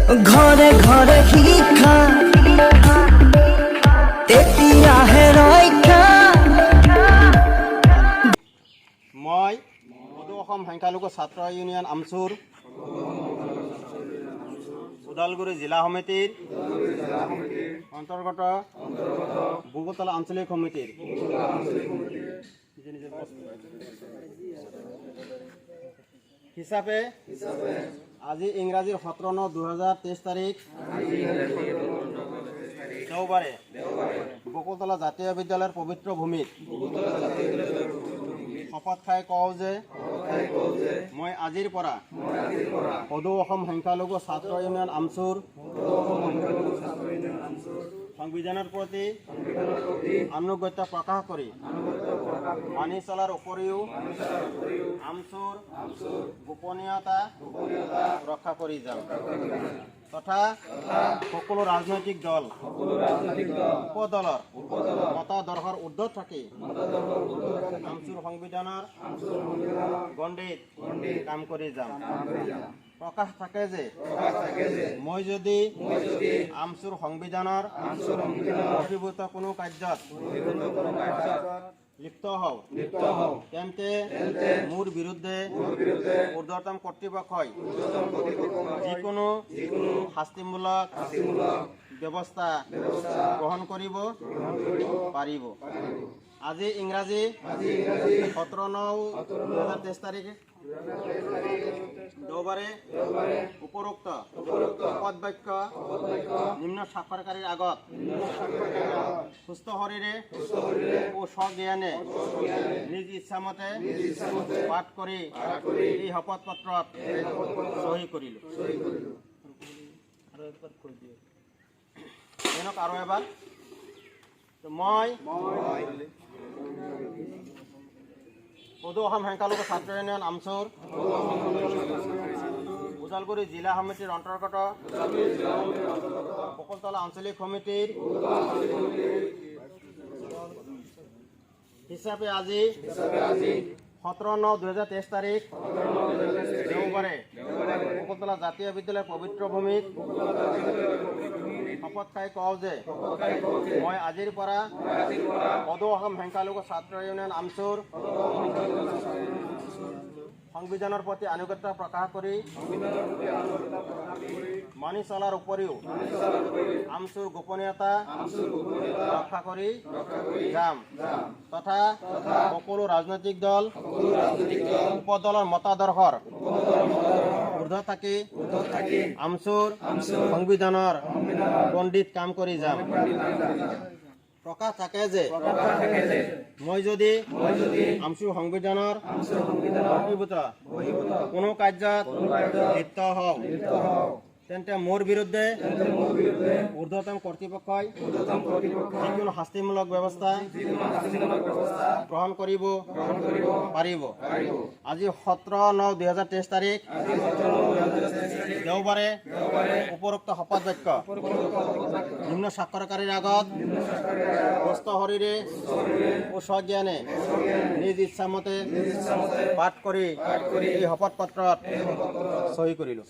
ঘৰে ঘৰে শিক্ষা, তেতিয়াহে ৰক্ষা। মই সদৌ অসম সংখ্যালঘু ছাত্ৰ ইউনিয়ন আমচুৰ ওদালগুৰি জিলা সমিতিৰ অন্তৰ্গত বকুলতলা আঞ্চলিক সমিতিৰ নিজে নিজে হিচাপে আজি ইংৰাজীৰ 17/9/2023 তাৰিখ দেওবাৰে বকুলতলা জাতীয় বিদ্যালয়ৰ পবিত্ৰ ভূমিত শপত খাই কওঁ যে মই আজিৰ পৰা সদৌ অসম সংখ্যালঘু ছাত্ৰ ইউনিয়ন আমচুৰ সংবিধানৰ প্ৰতি আনুগত্য প্ৰকাশ কৰি মানি চলাৰ উপৰিও আমচুৰ গোপনীয়তা ৰক্ষা কৰি যাম তথা সকলো ৰাজনৈতিক দল, উপদলৰ মতাদৰ্শৰ ঊৰ্ধত থাকি আমচুৰ সংবিধানৰ গণ্ডিত কাম কৰি যাম। প্ৰকাশ থাকে যে মই যদি আমচুৰ সংবিধানৰ বহিৰ্ভূত কোনো কাৰ্যত লিপ্ত হওঁ, তেন্তে মোৰ বিৰুদ্ধে ঊৰ্ধতম কৰ্তৃপক্ষই যিকোনো শাস্তিমূলক ব্যৱস্থা গ্ৰহণ কৰিব পাৰিব। আজি ইংৰাজী 17/9/2023 তাৰিখ দেওবাৰে উপৰোক্ত শপত বাক্য নিম্ন স্বাক্ষৰকাৰীৰ আগত সুস্থ শৰীৰে ও স্বজ্ঞানে নিজ ইচ্ছামতে পাঠ কৰি এই শপত পত্ৰত চহী কৰিলোঁ। এনেক আৰু এবাৰ। তো মই সদৌ অসম সংখ্যালঘু ছাত্ৰ ইউনিয়ন আমচুৰ ওদালগুৰি জিলা সমিতিৰ অন্তৰ্গত বকুলতলা আঞ্চলিক সমিতিৰ হিচাপে আজি 17/9/2023 তাৰিখ দেওবাৰে বকুলতলা জাতীয় বিদ্যালয়ৰ পবিত্ৰ ভূমিত শপত খাই কওঁ যে মই আজিৰ পৰা সদৌ অসম সংখ্যালঘু ছাত্ৰ ইউনিয়ন আমচুৰ সংবিধানৰ প্ৰতি আনুগত্য প্ৰকাশ কৰি মানি চলাৰ উপৰিও আমচুৰ গোপনীয়তা ৰক্ষা কৰি যাম তথা সকলো ৰাজনৈতিক দল, উপদলৰ মতাদৰ্শৰ ঊৰ্ধত থাকি আমচুৰ সংবিধানৰ গণ্ডিত কাম কৰি যাম। প্ৰকাশ থাকে যে মই যদি আমচুৰ সংবিধানৰ বহিৰ্ভূত কোনো কাৰ্যত লিপ্ত হওঁ, তেন্তে মোৰ বিৰুদ্ধে ঊৰ্ধতম কৰ্তৃপক্ষই যিকোনো শাস্তিমূলক ব্যৱস্থা গ্ৰহণ কৰিব পাৰিব। আজি 17/9/2023 তাৰিখ দেওবাৰে উপৰোক্ত শপত বাক্য নিম্ন স্বাক্ষৰকাৰীৰ আগত সুস্থ শৰীৰে ও স্বজ্ঞানে নিজ ইচ্ছামতে পাঠ কৰি এই শপত পত্ৰত চহী কৰিলোঁ।